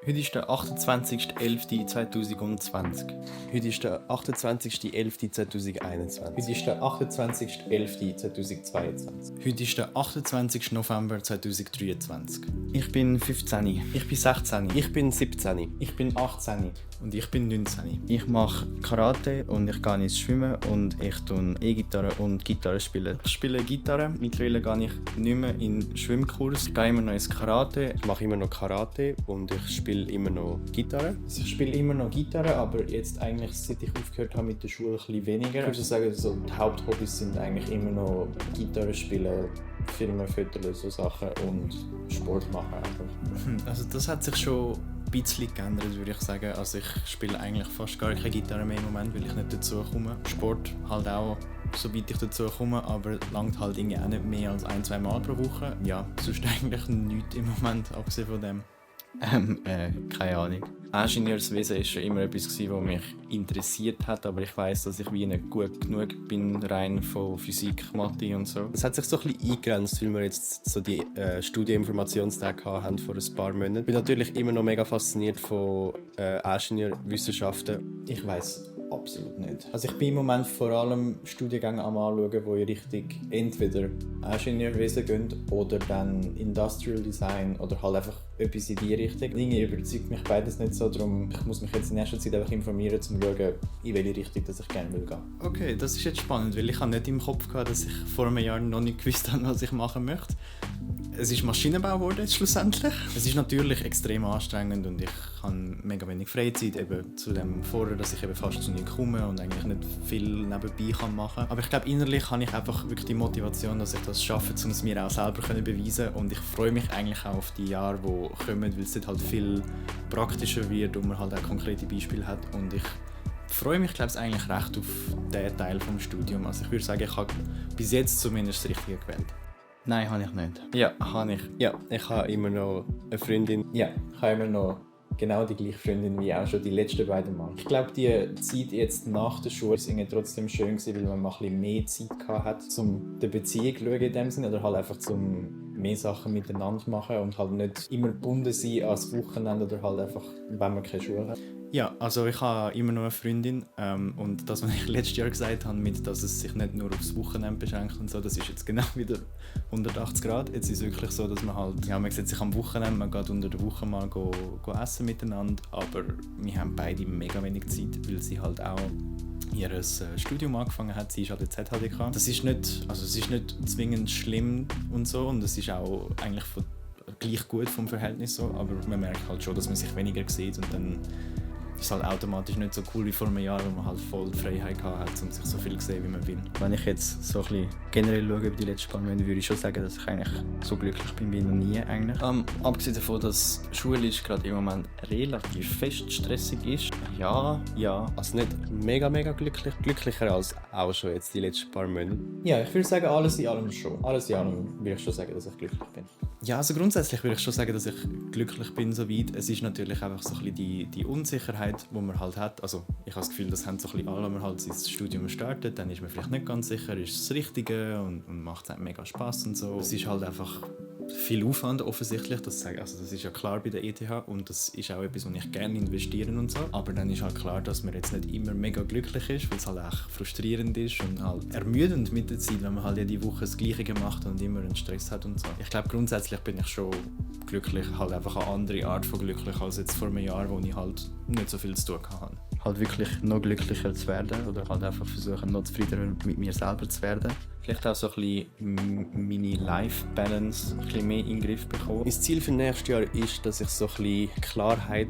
Heute ist der 28.11.2020. Heute ist der 28.11.2021. Heute ist der 28.11.2022. Heute ist der 28. November 2023. Ich bin 15. Ich bin 16. Ich bin 17. Ich bin 18. Und ich bin 19. Ich mache Karate und ich gehe ins Schwimmen und ich tue E-Gitarre und Gitarre spielen. Ich spiele Gitarre. Mittlerweile gehe ich nicht mehr in den Schwimmkurs. Ich gehe immer noch ins Karate. Ich mache immer noch Karate und ich spiele immer noch Gitarre. Also ich spiele immer noch Gitarre, aber jetzt eigentlich, seit ich aufgehört habe mit der Schule, ein bisschen weniger. Ich würde sagen, so die Haupthobbys sind eigentlich immer noch Gitarre spielen, Filme, Fotos, so Sachen und Sport machen einfach. Also das hat sich schon ein bisschen geändert, würde ich sagen. Also ich spiele eigentlich fast gar keine Gitarre mehr im Moment, weil ich nicht dazu komme. Sport halt auch, sobald ich dazu komme, aber langt halt irgendwie auch nicht mehr als 1-2 Mal pro Woche. Ja, sonst eigentlich nichts im Moment, abgesehen von dem. Keine Ahnung. Ingenieurswesen war schon immer etwas, was mich interessiert hat, aber ich weiss, dass ich wie nicht gut genug bin, rein von Physik, Mathe und so. Es hat sich so ein bisschen eingegrenzt, weil wir jetzt so die Studieninformationstage haben vor ein paar Monaten. Ich bin natürlich immer noch mega fasziniert von Ingenieurwissenschaften. Ich weiss absolut nicht. Also ich bin im Moment vor allem Studiengänge am anschauen, die in Richtung entweder Ingenieurwesen gehen oder dann Industrial Design oder halt einfach etwas in die Richtung. Irgendwie überzeugt mich beides nicht so, darum ich muss mich jetzt in erster Zeit einfach informieren, um zu schauen, in welche Richtung dass ich gerne will gehen. Okay, das ist jetzt spannend, weil ich nicht im Kopf gehabt, dass ich vor einem Jahr noch nicht gewusst habe, was ich machen möchte. Es ist Maschinenbau geworden jetzt schlussendlich. Es ist natürlich extrem anstrengend und ich habe mega wenig Freizeit, eben zu dem vorher, dass ich eben fast zu nichts komme und eigentlich nicht viel nebenbei machen kann. Aber ich glaube, innerlich habe ich einfach wirklich die Motivation, dass ich das schaffe, um es mir auch selber beweisen können. Und ich freue mich eigentlich auch auf die Jahre, die kommen, weil es dort halt viel praktischer wird und man halt auch konkrete Beispiele hat. Und ich freue mich, glaube ich, eigentlich recht auf diesen Teil des Studiums. Also ich würde sagen, ich habe bis jetzt zumindest das Richtige gewählt. Nein, habe ich nicht. Ja, habe ich. Ja, ich habe immer noch eine Freundin. Ja, ich habe immer noch genau die gleiche Freundin wie auch schon die letzten beiden Mal. Ich glaube, die Zeit jetzt nach der Schule war trotzdem schön gewesen, weil man mal ein bisschen mehr Zeit hatte, um die Beziehung zu schauen in dem Sinne, oder halt einfach zum mehr Sachen miteinander machen und halt nicht immer gebunden sein ans Wochenende oder halt einfach, wenn man keine Schule hat. Ja, also ich habe immer noch eine Freundin und das, was ich letztes Jahr gesagt habe, mit, dass es sich nicht nur aufs Wochenende beschränkt und so, das ist jetzt genau wieder 180 Grad. Jetzt ist es wirklich so, dass man halt, ja, man sieht sich am Wochenende, man geht unter der Woche mal go essen miteinander, aber wir haben beide mega wenig Zeit, weil sie halt auch ihr Studium angefangen hat, sie ist an der ZHDK. Das ist nicht, also es ist nicht zwingend schlimm und so und es ist auch eigentlich gleich gut vom Verhältnis so, aber man merkt halt schon, dass man sich weniger sieht und dann ist halt automatisch nicht so cool wie vor einem Jahr, wo man halt voll die Freiheit hatte, um sich so viel zu sehen, wie man will. Wenn ich jetzt so ein bisschen generell schaue über die letzten paar Monate, würde ich schon sagen, dass ich eigentlich so glücklich bin wie noch nie eigentlich. Abgesehen davon, dass Schule gerade im Moment relativ fest stressig ist. Ja. Also nicht mega glücklich. Glücklicher als auch schon jetzt die letzten paar Monate. Ja, ich würde sagen, alles in allem schon. Alles in allem würde ich schon sagen, dass ich glücklich bin. Ja, also grundsätzlich würde ich schon sagen, dass ich glücklich bin soweit. Es ist natürlich einfach so ein bisschen die Unsicherheit, die man halt hat. Also ich habe das Gefühl, das haben so ein bisschen alle, wenn man halt sein Studium startet, dann ist man vielleicht nicht ganz sicher, ist es das Richtige und macht es einem mega Spass und so. Es ist halt einfach viel Aufwand offensichtlich, das ist ja klar bei der ETH und das ist auch etwas, wo ich gerne investiere und so. Aber dann ist halt klar, dass man jetzt nicht immer mega glücklich ist, weil es halt auch frustrierend ist und halt ermüdend mit der Zeit, wenn man halt jede Woche das Gleiche macht und immer einen Stress hat und so. Ich glaube, grundsätzlich bin ich schon glücklich, halt einfach eine andere Art von glücklich als jetzt vor einem Jahr, wo ich halt nicht so viel zu tun hatte. Halt wirklich noch glücklicher zu werden oder halt einfach versuchen, noch zufriedener mit mir selber zu werden. Vielleicht auch so ein bisschen meine Life-Balance ein bisschen mehr in den Griff bekommen. Mein Ziel für nächstes Jahr ist, dass ich so ein bisschen Klarheit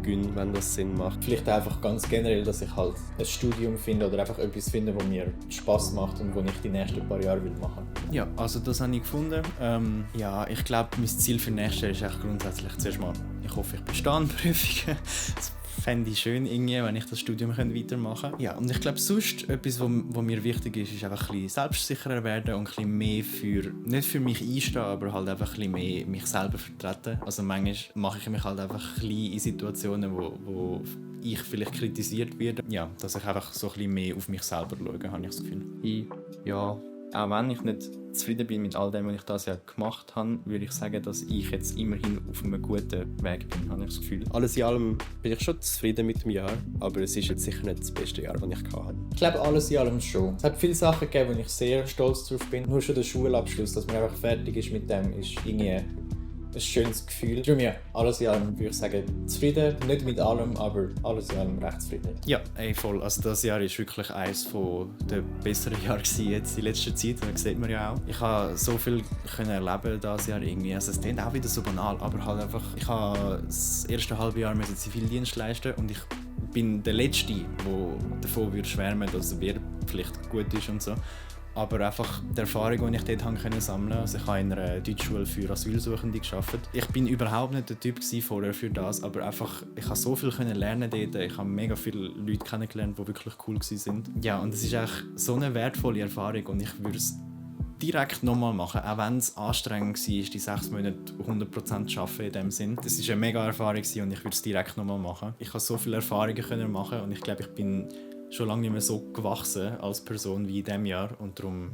gönne, wenn das Sinn macht. Vielleicht einfach ganz generell, dass ich halt ein Studium finde oder einfach etwas finde, das mir Spass macht und das ich die nächsten paar Jahre machen will. Ja, also das habe ich gefunden. Ja, ich glaube, mein Ziel für nächstes Jahr ist echt grundsätzlich zuerst mal, ich hoffe, ich bestehe an Prüfungen. Fände ich schön, irgendwie, wenn ich das Studium weitermachen könnte. Ja, und ich glaube, sonst etwas, was mir wichtig ist, ist einfach ein bisschen selbstsicherer werden und ein bisschen mehr nicht für mich einstehen, aber halt einfach ein bisschen mehr mich selber vertreten. Also manchmal mache ich mich halt einfach ein bisschen in Situationen, wo ich vielleicht kritisiert werde. Ja, dass ich einfach so ein bisschen mehr auf mich selber schaue, habe ich das Gefühl. Ja, auch wenn ich nicht zufrieden bin mit all dem, was ich dieses Jahr gemacht habe, würde ich sagen, dass ich jetzt immerhin auf einem guten Weg bin, habe ich das Gefühl. Alles in allem bin ich schon zufrieden mit dem Jahr, aber es ist jetzt sicher nicht das beste Jahr, das ich hatte. Ich glaube, alles in allem schon. Es hat viele Sachen gegeben, wo ich sehr stolz drauf bin. Nur schon der Schulabschluss, dass man einfach fertig ist mit dem, ist irgendwie ein schönes Gefühl. Darum ja, alles in allem würde ich sagen, zufrieden. Nicht mit allem, aber alles in allem recht zufrieden. Ja, voll. Also das Jahr war wirklich eines der besseren Jahre jetzt in letzter Zeit. Das sieht man ja auch. Ich habe so viel erleben dieses Jahr irgendwie. Also es klingt auch wieder so banal, aber halt einfach, ich habe das erste halbe Jahr Zivildienst leisten und ich bin der Letzte, der davon würde schwärmen, dass es vielleicht gut ist und so. Aber einfach die Erfahrung, die ich dort sammeln konnte. Also ich habe in einer Deutschschule für Asylsuchende gearbeitet. Ich bin überhaupt nicht der Typ vorher für das, aber einfach, ich habe so viel lernen dort. Ich habe mega viele Leute kennengelernt, die wirklich cool waren. Ja, und es ist echt so eine wertvolle Erfahrung und ich würde es direkt nochmal machen, auch wenn es anstrengend war, die 6 Monate 100% zu arbeiten in dem Sinn. Das war eine mega Erfahrung und ich würde es direkt nochmal machen. Ich habe so viele Erfahrungen machen und ich glaube, ich bin schon lange nicht mehr so gewachsen als Person wie in diesem Jahr und darum,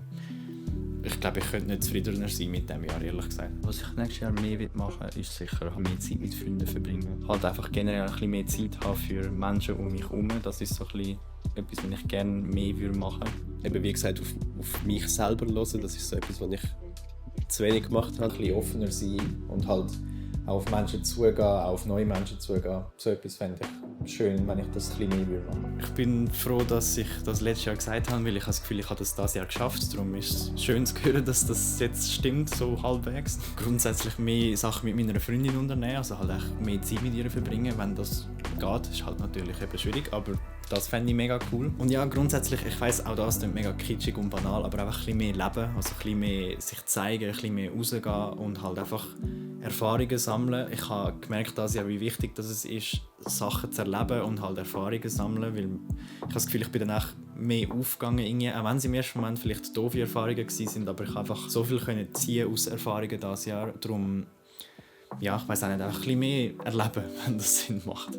ich glaube, ich könnte nicht zufriedener sein mit diesem Jahr, ehrlich gesagt. Was ich nächstes Jahr mehr machen will, ist sicher mehr Zeit mit Freunden verbringen. Halt einfach generell ein bisschen mehr Zeit haben für Menschen um mich herum. Das ist so ein bisschen etwas, was ich gerne mehr machen würde. Eben wie gesagt, auf mich selber hören, das ist so etwas, was ich zu wenig gemacht habe. Ein bisschen offener sein und halt auch auf Menschen zugehen, auch auf neue Menschen zugehen. So etwas fände ich schön, wenn ich das ein bisschen mehr machen würde. Ich bin froh, dass ich das letztes Jahr gesagt habe, weil ich habe das Gefühl, ich habe das dieses Jahr geschafft. Darum ist es schön zu hören, dass das jetzt stimmt, so halbwegs. Grundsätzlich mehr Sachen mit meiner Freundin unternehmen, also halt auch mehr Zeit mit ihr verbringen, wenn das geht. Ist halt natürlich eben schwierig, aber das fände ich mega cool. Und ja, grundsätzlich, ich weiss, auch das klingt mega kitschig und banal, aber einfach ein bisschen mehr leben, also ein bisschen mehr sich zeigen, ein bisschen mehr rausgehen und halt einfach Erfahrungen sammeln. Ich habe gemerkt, wie wichtig es ist, Sachen zu erleben und halt Erfahrungen sammeln, weil ich habe das Gefühl, ich bin dann auch mehr aufgegangen, irgendwie, auch wenn es im ersten Moment vielleicht doofe Erfahrungen waren, aber ich habe einfach so viel ziehen aus Erfahrungen dieses Jahr. Darum, ja, ich weiss auch nicht, einfach ein bisschen mehr erleben, wenn das Sinn macht.